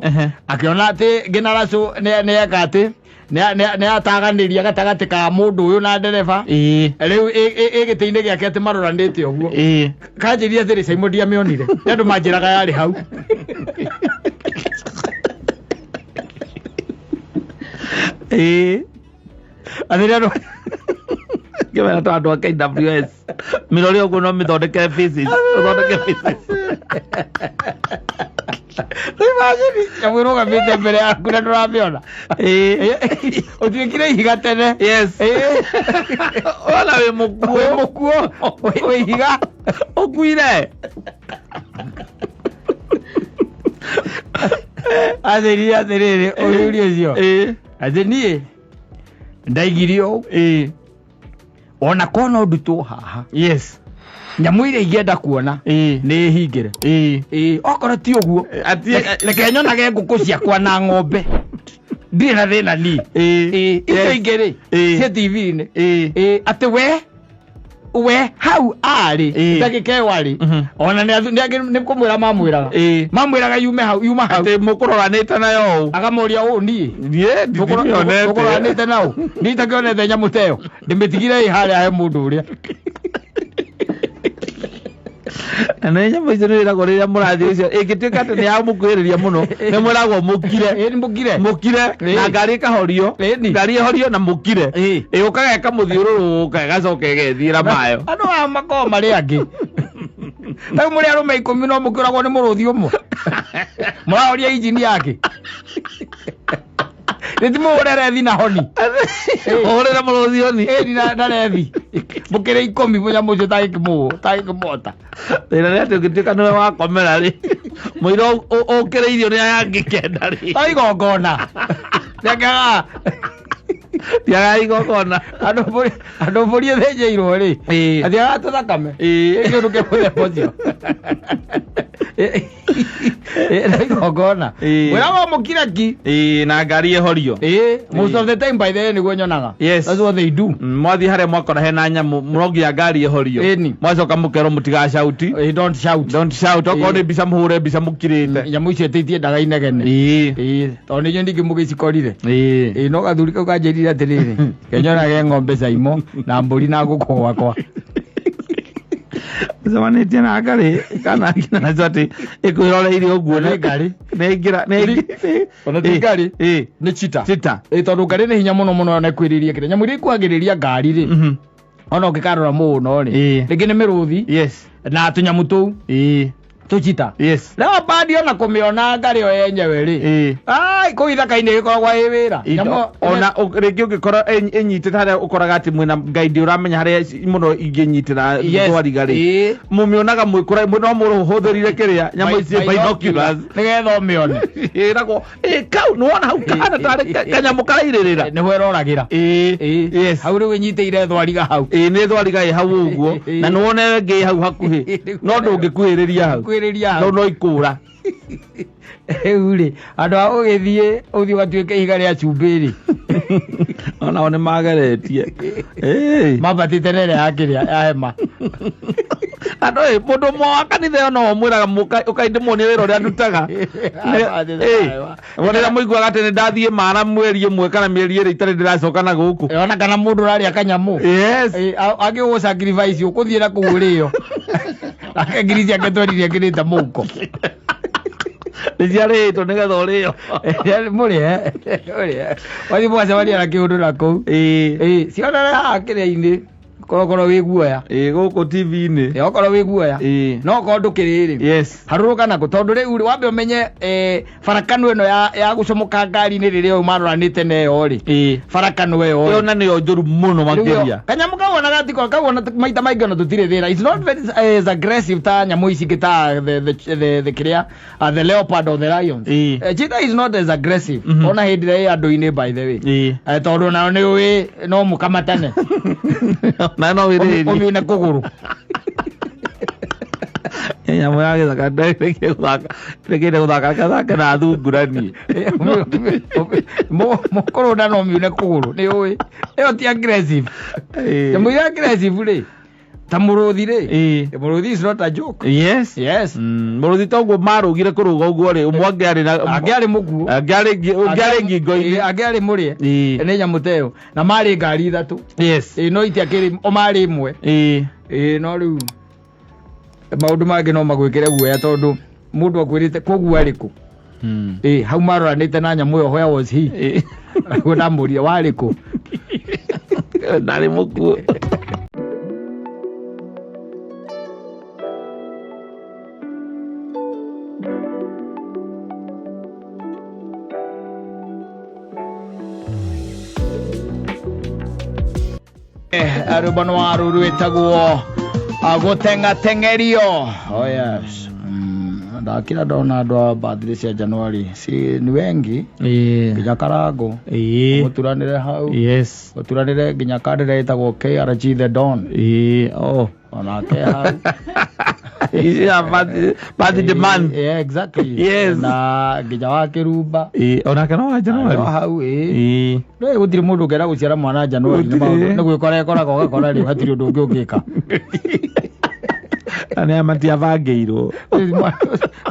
Akĩona atĩ ngina Racũ nĩ eka atĩ nĩ ataganĩria gatagatĩ ka mũndũ ũyũ na ndereba. Rĩu ĩ gĩtĩ-inĩ gĩake atĩ maroranĩte ũguo. Kanjĩrire atĩrĩ, Simon ndiamĩonire. Nĩ andũ manjĩraga yarĩ hau. Atĩrĩ andũ Ngĩmera ta andũ a KWS. Mĩrore ũguo no mĩthondekere faces. Ũthondeke faces. Imagine, nyamũ ĩrũgamĩte mbere yaku na ndũramĩona. Ũtuĩkire ihiga tene. Yes. Ona wĩ mũkuo. Wĩ mũkuo. Wĩ ihiga. Ũkuire. Atĩrĩrĩ, atĩrĩrĩ, ũyũri ũcio. Atĩ niĩ ndaigirio ũũ. Ona korwo no ndutwo haha. Yes. Nyamũ iria ingĩenda kuona nĩ hingĩre. Okorwo ti ũguo, reke nyonage ngũkũ ciakwa na ng'ombe. Ndirĩ na thĩna niĩ. Icio ingĩ rĩ, cia TV-inĩ. Atĩ we hau arĩ, ndagĩka ĩyo arĩ, ona nĩ kũmwĩra mamwĩraga. Mamwĩraga yume hau, yuma hau. Atĩ mũkũroranĩte nayo ũũ. Akamũria ũũ niĩ. Niĩ ndithimĩonete. Mũkũroranĩte na ũ? Niĩ itakĩonete nyamũ ta ĩyo. Ndĩmĩtigire ĩ harĩa he mũndũ ũrĩa. Na nĩ nyamũ icio nĩ wĩragwo rĩrĩa mũrathiĩ ũcio, ĩngĩtuĩka atĩ nĩ ya mũkuhĩrĩria mũno, nĩ mwĩragwo mũkire. Ĩĩ, nĩ mũkire. Mũkire, na ngari ĩkahorio. Ngari ĩhorio na mũkire. Ĩũkaga ĩkamũthiũrũrũka, ĩgacoka ĩgethiĩra mayo. Andũ aya makoragwo marĩ angĩ. Rĩu mũrĩ arũme ikũmi no mũkĩũragwo nĩ mũrũthi ũmwe. Mũrahoria injini yake. Nĩ ti mũhũre rethi na honi. Mũhũrĩre mũrũthi honi. Ĩĩ, na rethi. Mũkĩrĩ ikũmi mũnyamũ ũcio ũtangĩkĩmũhota. Thĩna nĩ atĩ ũngĩtuĩka nĩwe wakomera rĩ, mũira ũkĩrĩirio nĩ aya angĩ kenda rĩ. To igongona. Rekaga. Tiaga igongona. Andũ mbũri ĩthĩnjĩirwo rĩ. Atiaga tũthakame. Kĩndũ kĩa mũthemba ũcio. Na igongona. Ĩĩ. Wĩragwo mũkiraki. Ĩĩ, na ngari ĩhorio. Ĩĩ, most of the time by the way nĩguo nyonaga. Yes. That's what they do. Mwathiĩ harĩa mwakora hena nyamũ no nginya ngari ĩhorio. Ĩni. Mwacoka mũkerwo mũtigacauti. Don't shout. Don't shout. Okorwo Ĩĩ. nĩ mbica mũhũre mbica mũkirĩte. Nyamũ icio itiendaga inegene. Ĩĩ. Ĩĩ, tondũ nĩ ningĩ mũgĩcikorire. Ĩĩ. Ĩĩ, no gathuri kau kanjĩrire atĩrĩrĩ, kenyonage ng'ombe caimo na mbũri na ngũkũ gwakwa. Cemanĩtie na ngarĩ kana nginya nacio atĩ ĩkwĩroreire ũguo. Nĩ ngarĩ. Nĩ ingĩra nĩ Ona ti ngarĩ. Ĩĩ. Nĩ cheetah. Cheetah. Ĩĩ, tondũ ngarĩ nĩ hinya mũno mũno ona ĩkwĩrĩria kĩrĩa. Nyamũ iria ikuhagĩrĩria ngari rĩ, ona ũngĩkarora mũno rĩ, Ĩĩ. rĩngĩ nĩ mĩrũthi Yes. na tũnyamũ tũu Ĩĩ. tũchita. Yes. Leopard ona kũmĩona ngarĩ yo yenyewe rĩ, Ĩĩ. ai kũu ithaka-inĩ ĩgĩkoragwo ĩ wĩra. Nyamũ- Ona rĩngĩ ũngĩkorwo ĩnyitĩte harĩa ũkoraga atĩ mwĩna guide ũramenya harĩa mũno ingĩnyitĩra Yes. thwariga rĩ, Ĩĩ. mũmĩonaga mwĩ kũraihu no mũhũthĩrire kĩrĩa nyamũ ici binoculars nĩgetha ũmĩone. Ĩragwo ĩ kau nĩwona hau kahana tarĩ kanyamũ karairĩrĩra. Nĩho ĩroragĩra. Ĩĩ. Ĩĩ. Yes. Hau rĩu ĩnyitĩire thwariga hau. Ĩĩ, nĩ thwariga ĩ hau ũguo na nĩwone ĩngĩ ĩ hau hakuhĩ no ndũngĩkuhĩrĩria hau. Kwĩrĩria No hau. no ikũra. Rĩu rĩ, andũ a ũgĩthiĩ ũthiĩ ũgatuĩke ihiga rĩa cumbĩ rĩ, Onao nĩ mageretie. Ĩĩ. mambatĩte na ĩrĩa ya kĩrĩa ya hema. Andũ ĩ mũndũ ũmwe wa kanitha ĩyo no ũmwĩraga ũkai ndĩmuonie wĩra ũrĩa ndutaga. Mambatĩte. Rĩrĩa mũiguaga atĩ nĩ ndathiĩ mara mweri ũmwe kana mĩeri ĩrĩ itarĩ ndĩracoka na gũkũ. Ona kana mũndũ ũrarĩa kanyamũ. Yes. Angĩ ũgũ sacrifice ũkũthiĩ na kũu ũrĩo. Nake ngiri ciake tweririe akĩrĩte mũhuko. Nĩ ciarĩtwo nĩgetha ũrĩo. Mũrĩe. Mũrĩe. Wathiĩ mũgacemania na kĩũndũ na kũu. Ĩĩ. Ĩĩ, cionere haha kĩrĩa-inĩ. Korokoro wĩ guoya. Ĩĩ, gũkũ TV-inĩ. Ĩĩ, okorwo wĩ guoya. Ĩĩ. No okorwo ndũkĩrĩ rĩ. Yes. Harũrũka nako tondũ rĩu rĩ wambe ũmenye barakano ĩno ya gũcomoka ngari-inĩ rĩrĩa ũyũ maroranĩte na ĩyo rĩ. Ĩĩ. Barakano ĩyo Ĩyo rĩ. na nĩyo njũru mũno makĩria. Kanyamũ kau ona gatiko kau ona maita maingĩ ona tũtirĩ thĩna. It's not very as aggressive ta nyamũ ici ingĩ ta the kĩrĩa the leopard or the lions. Ĩĩ. Cheetah is not as aggressive. Ona hĩndĩ ĩrĩa ĩ andũ-inĩ by the way. Ĩĩ. Tondũ nayo nĩ ũĩ no mũkamatane. Na no wĩrĩrie. Ũmiune kũgũrũ. Nyamũ ya gĩthaka ndĩrekire gũthaka ndĩrekire gũthaka gathake na thungura niĩ. Mũkũrũnda no miune kũgũrũ nĩ ũĩ ĩyo ti aggressive. Ĩĩ. Nyamũ iria aggressive rĩ ta mũrũthi rĩ, Ĩĩ. mũrũthi is not a joke. Yes. Yes. Mũrũthi toguo marũgire kũrũga ũguo rĩ ũmwe angĩarĩ na Angĩarĩ mũkuũ, angĩarĩ ngingo-inĩ. Ĩĩ, angĩarĩ mũrĩe. Ĩĩ. Nĩ nyamũ ta ĩyo na marĩ ngari ithatũ. Yes. Ĩĩ, no itiakĩrĩ o marĩ ĩmwe. Ĩĩ. Ĩĩ, no rĩu maũndũ mangĩ no magwĩkĩre guoya tondũ mũndũ akwĩrĩte koguo arĩ kũ. Ĩĩ, hau maroranĩte na nyamũ ĩyo, where was he? Ĩĩ. Guo ndamũria warĩ kũ. Ndarĩ mũkuũ. Rwĩmbo nĩ wa rũru rwĩtagwo gũteng'ateng'erio. Oh yes. Ndakira ndona andũ a birthday cia January si ni wengi, Ĩĩ. nginya Karango Ĩĩ. mũturanĩre hau. Yes. Mũturanĩre nginya kandĩra ĩtagwo KRG the Don. Ĩĩ. Oh. Onake hau. Yeah, birthday man. Yeah, exactly. Yes. Na nginya wa Kĩrumba. Ĩĩ, onake no wa January. No hau ĩĩ. Ĩĩ. Rĩu gũtirĩ mũndũ ũngĩenda gũciara mwana January nĩ Gũtirĩ. maũndũ nĩ gwĩkora ĩkoraga ũgakora rĩu hatirĩ ũndũ ũngĩ ũngĩka. Na nĩ matiabangĩirwo.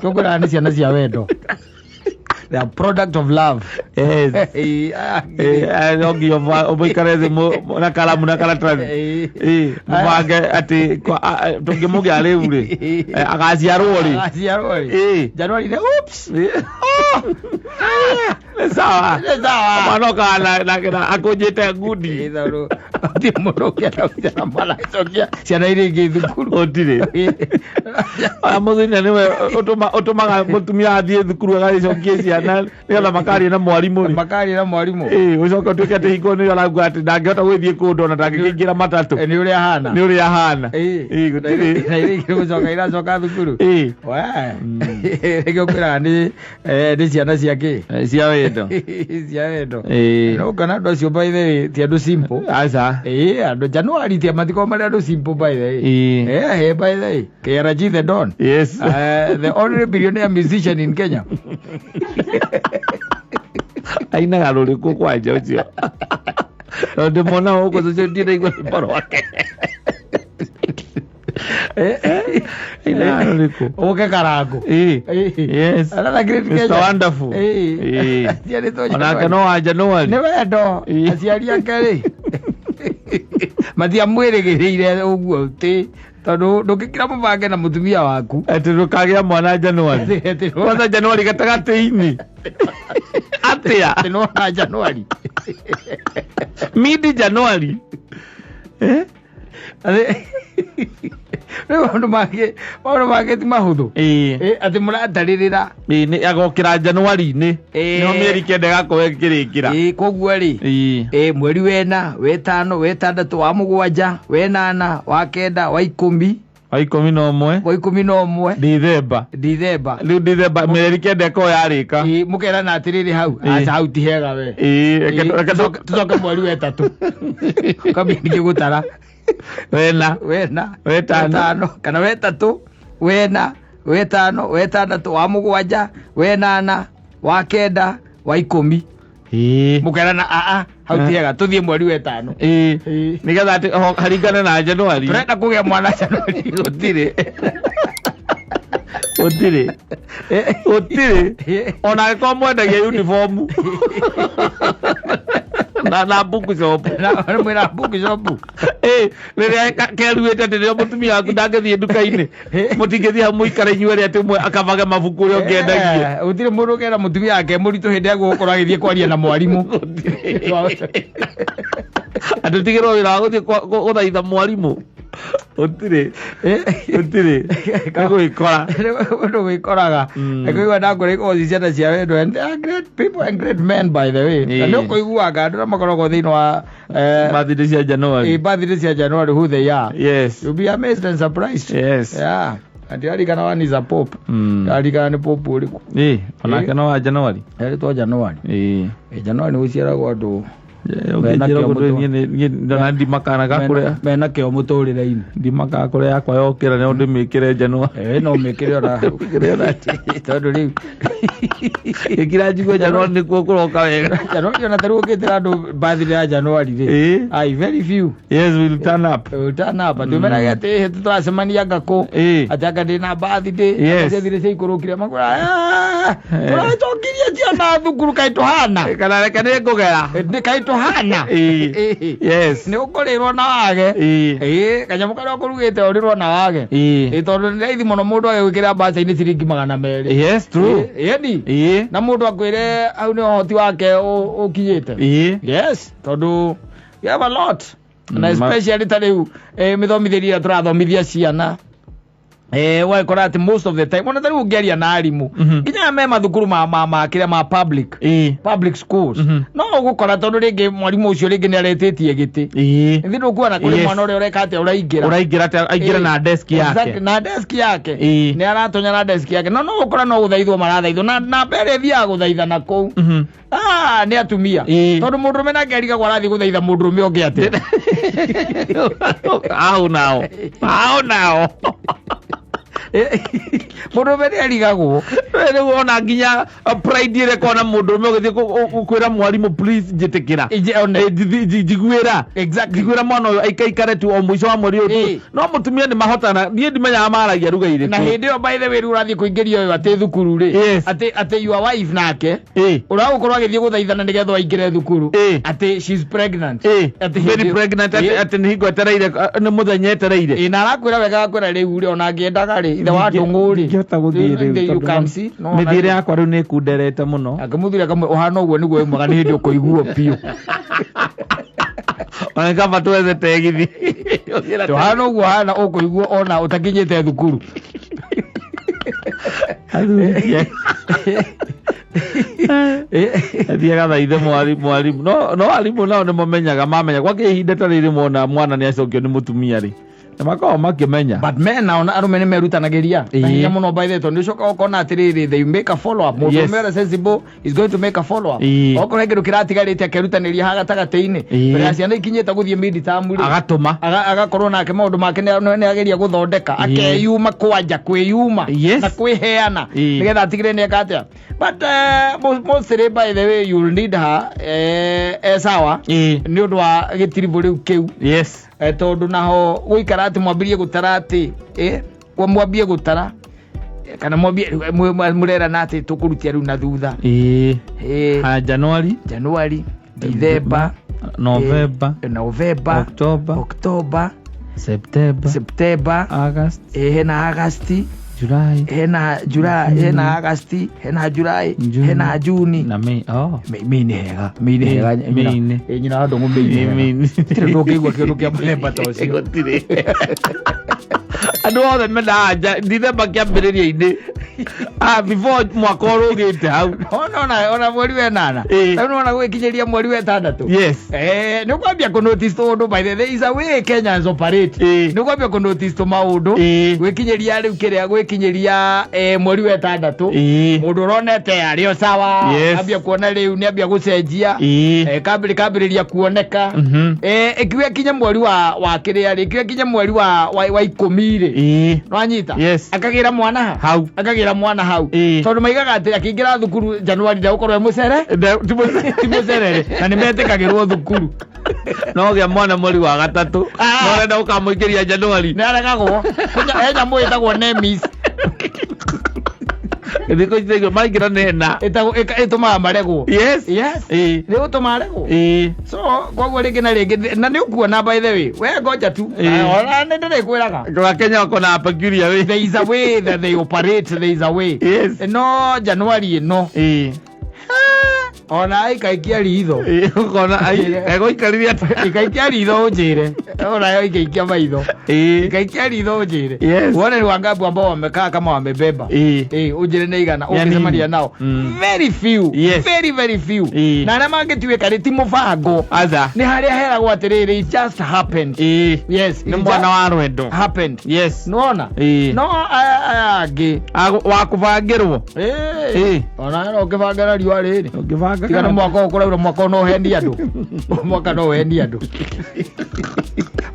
Tũkwĩraga nĩ ciana cia wendo. They are product of love. Yes. Ĩĩ, Ĩĩ, no nginya ũmũikare thĩ na karamu na karatathi. Ĩĩ. Ĩĩ, mũbange atĩ tũngĩmũgĩa rĩu rĩ, agaciarwo rĩ. Agaciarwo rĩ. Ĩĩ. January rĩ, oops. Ĩĩ. Nĩ sawa. Nĩ sawa. Mwana okaga na akũnjĩte ngundi. Ĩĩ, tondũ gũtirĩ mũndũ ũngĩenda gũciara mwana agĩcokia ciana iria ingĩ thukuru. Gũtirĩ. Oya mũthenya nĩwe ũtũmaga mũtumia athiĩ thukuru agagĩcokie ciana nĩgetha makaria na mwarimũ. mwarimũ rĩ. Makaria na mwarimũ. Ĩĩ, ũcoke ũtuĩke atĩ hingo nĩyo arauga atĩ ndangĩhota gũgĩthiĩ kũndũ ona ndangĩkĩingĩra matatũ. Nĩ ũrĩa ahana. Nĩ ũrĩa ahana. Ĩĩ. Ĩĩ, gũtirĩ. Na iria igĩrĩ gũcoka iracoka thukuru. Ĩĩ. We. Nĩkĩo ngwĩraga nĩ nĩ ciana cia kĩ? Cia wendo. Cia wendo. Ĩĩ. No kana andũ acio by the way ti andũ simple. Aca. Ĩĩ, andũ January ti matikoragwo marĩ andũ simple by the way. Ĩĩ. Eh, by the way, KRG the Don. Yes. The only billionaire musician in Kenya. Ainaga rũrĩkũ kwanja ũcio? Tondũ ndĩmona gũkũ social media ndaigua rwĩmbo rwake. Ainaga rũrĩkũ? Ũke Karango. Ĩĩ. Yes. Another great Mr. Kenya. Wonderful. Ĩĩ. Ĩĩ. Aciarĩtwo Onake January. no wa January. Nĩ wendo. Ĩĩ. Aciari ake rĩ. Matiamwĩrĩgĩrĩire ũguo ti tondũ ndũngĩkira mũbange na mũtumia waku. Atĩ ndũkagĩa mwana January. Atĩ Kwanza January gatagatĩ-inĩ. Atĩa? atĩ nĩwona January. Mid January. Eh? Rĩu maũndũ mangĩ maũndũ mangĩ ti mahũthũ. Ĩĩ. Ĩ, atĩ mũratarĩrĩra. Ĩĩ, nĩ agokĩra January-inĩ. Ĩĩ. Nĩho mĩeri kenda ĩgakorwo ĩkĩrĩkĩra. Ĩ, koguo rĩ Ĩĩ. ĩ mweri wena wetano wetandatũ wa mũgwanja wenana wa kenda wa ikũmi Wa 11. wa 11 Dithemba. Dithemba. Rĩu Dithemba mĩeri kenda ĩkorwo yarĩka. Ĩ, mũkerana atĩrĩrĩ hau Ĩ. aca hau ti hega we. Ĩĩ, Ĩ, reke tũcoke mweri wetatũ kwambia ningĩ gũtara wena. wena Wetano. wetano kana wetatũ wena wetano wetandatũ wa mũgwanja wenana wa kenda wa ikũmi. Ĩĩ. Mũkerana aa hau ti hega tũthiĩ mweri wetano. Ĩĩ. Ĩĩ. Nĩgetha atĩ haringane na January. Tũrenda kũgĩa mwana January. Gũtirĩ. Gũtirĩ. Gũtirĩ. Ona angĩkorwo mwendagia uniform. Na bookshop. Na mwĩna bookshop. Ĩĩ, rĩrĩa keruĩte atĩ rĩrĩa mũtumia waku ndangĩthiĩ nduka-inĩ, mũtingĩthiĩ hau mũikare inyuerĩ atĩ ũmwe akabage mabuku ũrĩa ũngĩ endagie. Gũtirĩ mũndũ ũkera mũtumia wake mũritũ hĩndĩ ya gũkorwo agĩthiĩ kwaria na mwarimũ. Atĩ ũtigĩrwo wĩra wa gũthiĩ gũthaitha mwarimũ. Gũtirĩ. Gũtirĩ. Nĩ gwĩkora. Ũndũ gwĩkoraga. Kũigua ndakũrĩa ikoragwo ci ciana cia wendo and they are great people and great men by the way. Na Ĩĩ. nĩ ũkũiguaga andũ arĩa makoragwo thĩinĩ wa Birthday cia January. birthday cia January who they are. Yes. You'll be amazed and surprised. Yes. Yeah. Ndirarikana one is a pope. Ndirarikana nĩ pope ũrĩkũ. Ĩĩ, onake no wa January. Erĩtwo January. Ĩĩ. Ĩ, January nĩ gũciaragwo andũ Mena Ũngĩnjĩra kĩo ũguo mũtwe. niĩ ndona ndimakanaga kũrĩa mena kĩo mũtũrĩre-inĩ. ndimakaga kũrĩa yakwa yokĩra no ndĩmĩkĩre January. Ĩ, no mĩkĩre ona tondũ rĩu Ĩkĩra njigue January nĩkuo kũroka wega. January ona tarĩu ũngĩtĩra andũ birthday ya January rĩ. Ĩĩ. Ai very few. Yes, we'll turn up. Turn up. Atĩ atĩ tũracemania ngakũ. Ĩĩ. Atĩ anga ndĩ na birthday. Yes. Ciathire ciaikũrũkire makwĩra tũracokirie ciana thukuru kaĩ tũhana. Kana reke nĩ ngũgera. Nĩ kaĩ tũhana. Ĩĩ. Ĩĩ. Yes. Nĩ ũkũrĩrwo na wage. Ĩĩ. Ĩĩ, kanyamũ karĩa ũkũrugĩte ũrĩrwo na wage. Ĩĩ. Ĩĩ, tondũ nĩ raithi mũno mũndũ agĩgwĩkĩra mbaca-inĩ ciringi 200. Yes, true. Ĩĩ, ĩni. Ĩĩ. Na mũndũ akwĩre hau nĩ ũhoti wake ũkinyĩte. Ĩĩ. Yes, tondũ we have a lot. Na Mm, especially ta rĩu mĩthomithĩrie ĩrĩa tũrathomithia ciana. Ũgakora atĩ most of the time ona ta rĩu ũngĩaria na arimũ nginya aya me mathukuru ma ma ma kĩrĩa ma public Ĩĩ. public schools Mhm. no ũgũkora tondũ rĩngĩ mwarimũ ũcio rĩngĩ nĩ aretĩtie gĩtĩ. Ĩĩ. Ithuĩ ndũkuona kũrĩ Yes. mwana ũrĩa ũreka atĩa ũraingĩra. Ũraingĩra atĩa aingĩra Ĩĩ. na desk Exactly, yake. na desk yake. Ĩĩ. Nĩ aratonya na desk yake. No no ũkora no gũthaithwo marathaithwo na na mbere ĩthiaga gũthaithana kũu. Ah, nĩ atumia. Ĩĩ. Tondũ mũndũrũme nake arigagwo arathiĩ gũthaitha mũndũrũme ũngĩ atĩa. Hau nao. Hau nao. Mũndũrũme nĩ arigagwo. Rĩu ona nginya pride ĩrĩa ĩkoragwo na mũndũrũme ũgĩthiĩ kwĩra mwarimũ please njĩtĩkĩra. One. Njiguĩra. Exactly. Njiguĩra mwana ũyũ aikaikare tu o mũico wa mweri ũyũ tu. Ĩĩ. No mũtumia nĩ mahotana. Niĩ ndimenyaga maragia ruga irĩkũ. Na hĩndĩ ĩyo by the way rĩu ũrathiĩ kũingĩria ũyũ atĩ thukuru rĩ. Yes. Atĩ atĩ your wife nake Ĩĩ. ũragũkorwo agĩthiĩ gũthaithana nĩgetha aingĩre thukuru. Ĩĩ. Atĩ she's pregnant. Ĩĩ. Atĩ Very hĩndĩ ĩyo- pregnant atĩ Ĩĩ. atĩ nĩ hingo etereire nĩ mũthenya etereire. Ĩĩ, na arakwĩra wega akwĩra rĩu rĩ ona angĩendaga rĩ ithe wa ndũng'ũ rĩ. Ndingĩhota gũthiĩ rĩu You tondũ can see. No, mĩthiĩre yakwa rĩu nĩ ĩkunderete mũno. Akĩmũthuri akamwĩra ũhana ũguo nĩguo wĩ mwega nĩ hĩndĩ ũkũiguo biũ. Ona kaba twethe tegithi. Ũhana ũguo hana ũkũiguo ona ũtakinyĩte thukuru. Athuri. Athiaga thaithe mwarimu no arimũ nao nĩ mamenyaga, mamenya gwa kĩhinda ta rĩrĩ mona mwana nĩ acokio nĩ mũtumia rĩ, nĩ makoragwo makĩmenya. But men nao arũme nĩ merutanagĩria na hinya mũno, by the way, tondũ ũcoka ũkona atĩrĩrĩ, they make a follow up. Mũndũ ũmwe sensible is going to make a follow up. Okorwo he kĩndũ kĩratigarĩte akerutanĩria haha gatagatĩ-inĩ mbere ya ciana ikinyĩte gũthiĩ mid term rĩ, agatũma agakorwo nake maũndũ make nĩ ageria gũthondeka, akeyuma kwanja kwĩyuma na kwĩheana nĩgetha atigĩrĩre nĩ eka atĩa. But mostly, by the way, you'll need her sawa nĩ ũndũ wa gĩtiribũ rĩu kĩu. Tondũ naho gũikara atĩ mwambĩrie gũtara atĩ mwambie gũtara kana mwambie mũrerana atĩ tũkũrutia rĩu na thutha. January, January, December, November, November, October, October, September, September, August, hena August, July, hena July, hena August, hena July, hena June na May. Oh, May nĩ hega, May nĩ hega. May nĩ. Nyina wa ndũng'ũ, May nĩ hega. May nĩ. Gũtirĩ ndũngĩigua kĩndũ kĩa mũthemba ta ũcio. Gũtirĩ. Andũ othe mendaga December kĩambĩrĩria-inĩ, before mwaka ũrũgĩte hau. Ona mweri wa ĩnana. Rĩu nĩwona gũgĩkinyĩria mweri wa ĩtandatũ. Nĩ ũkwambia kũ notice tũũndũ. By the way, there is a way Kenyans operate. Nĩ ũkwambia kũ notice tũmaũndũ gwĩkinyĩria rĩu kĩrĩa gwĩkinyĩria mweri wa ĩtandatũ. Mũndũ ũronete arĩ o sawa ambia kuona rĩu nĩ ambia gũcenjia, kambĩrĩria kuoneka. Ĩkiuga kinya mweri wa kĩrĩa rĩ, ĩkiuga kinya mweri wa 10 rĩ, nwanyita. Akagĩra mwana ha hau. Akagĩra mwana hau. Tondũ maigaga atĩ akĩingĩra thukuru Januari ndegũkorwo e mũcere, ti mũcerere, na nĩ metĩkagĩrwo thukuru. No gĩa mwana mweri wa gatatũ, no ũrenda ũkamũingĩria Januari. Nĩ aregagwo. He nyamũ ĩtagwo NEMIS. Thikũ ici thaigua maingĩra nena Ĩtũmaga maregwo. Yes. Nĩ gũtũma aregwo. So koguo rĩngĩ na rĩngĩ na nĩ ũkuona, by the way, we ngoja tu. Ona nĩ ndĩrĩkwĩraga. Wa Kenya wako na peculiar way. There is a way that they operate, there is a way. No Januari ĩno, ona ikaikia ritho. Ũkona egũikarire atĩa. Ikaikia ritho ũnjĩre, ona yo ikaikia maitho. Ikaikia ritho ũnjĩre. Uone ni wangapi ambao wamekaa kama wamebeba. Ũnjĩre nĩ igana Ya nini? ũngĩcemania nao. Very few. Very very few. Na arĩa mangĩtuĩka rĩ, ti mũbango. Aca. Nĩ harĩa heragwo atĩrĩrĩ, it just happened. Yes, Nĩ it mwana just wa rwendo. happened. Nĩwona? No aya angĩ Wa kũbangĩrwo. Ona no ũkĩbangĩra riũa rĩrĩ. Ũngĩbanga Tiga nĩ mwaka ũyũ kũraura, mwaka ũyũ no ũhenie andũ, mwaka no ũhenie andũ,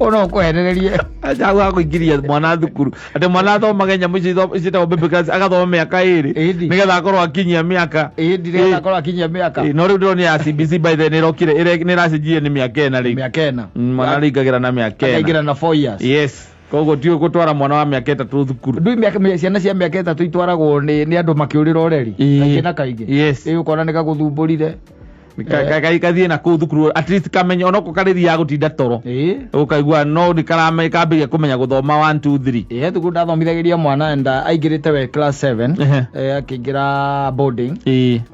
ũyũ no ũkũhenererie. Acha wa kũingĩria mwana thukuru atĩ mwana athomage nyamũ ici ciĩtagwo baby class, agathoma mĩaka 2 nĩgetha akorwo akinyia mĩaka. Ĩndi nĩgetha akorwo akinyia mĩaka. No rĩu ndĩronire ya CBC, by the way, nĩ ĩrokire nĩ ĩracenjirie, nĩ mĩaka 4 rĩu. Mĩaka 4. Mwana arĩingagĩra na mĩaka 4. Akaingĩra na 4 years. Yes, koguo tiũĩ gũtwara mwana wa mĩaka 3 thukuru. Ndui ciana cia mĩaka 3 itwaragwo nĩ andũ makĩũrĩra ũreri kaingĩ na kaingĩ. Ũkona nĩ gagũthumbũrire. Kathiĩ na kũu thukuru, at least kamenye onoko karĩthiaga gũtinda toro, ũkaigua no nĩ karambĩrĩria kũmenya gũthoma 1 2 3. He thukuru ndathomithagĩria mwana and aingĩrĩte we class 7. Akĩingĩra boarding.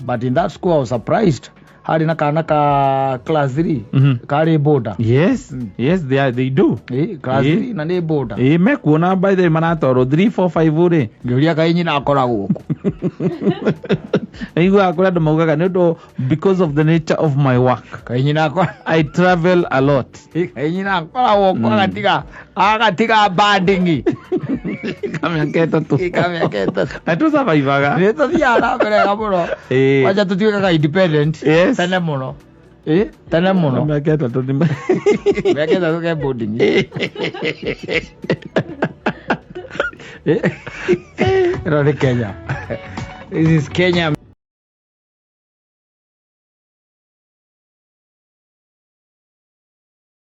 But in that school I was surprised, harĩ na kana ka class 3 karĩ boarder. Yes, they are, they do. Class 3 na nĩ boarder. Mekuona, by the way, maratwarwo 3 4 5 rĩ. Ngĩũria kaĩ nyina akoragwo kũ. Iguaga kũrĩ andũ maugaga nĩ ũndũ because of the nature of my work, Kaĩ nyina akora I travel a lot. Kaĩ nyina akoragwo kũ, agatiga boarding. Kamĩaka 3. Kamĩaka 3. Na tũcabaibaga. Nĩ tũthiaga na mbere wega mũno. Kwanja tũtuĩkaga independent tene mũno. Tene mũno. Mĩaka 3 nĩ Mĩaka 3 ke boarding. Ĩno nĩ Kenya. This is Kenya.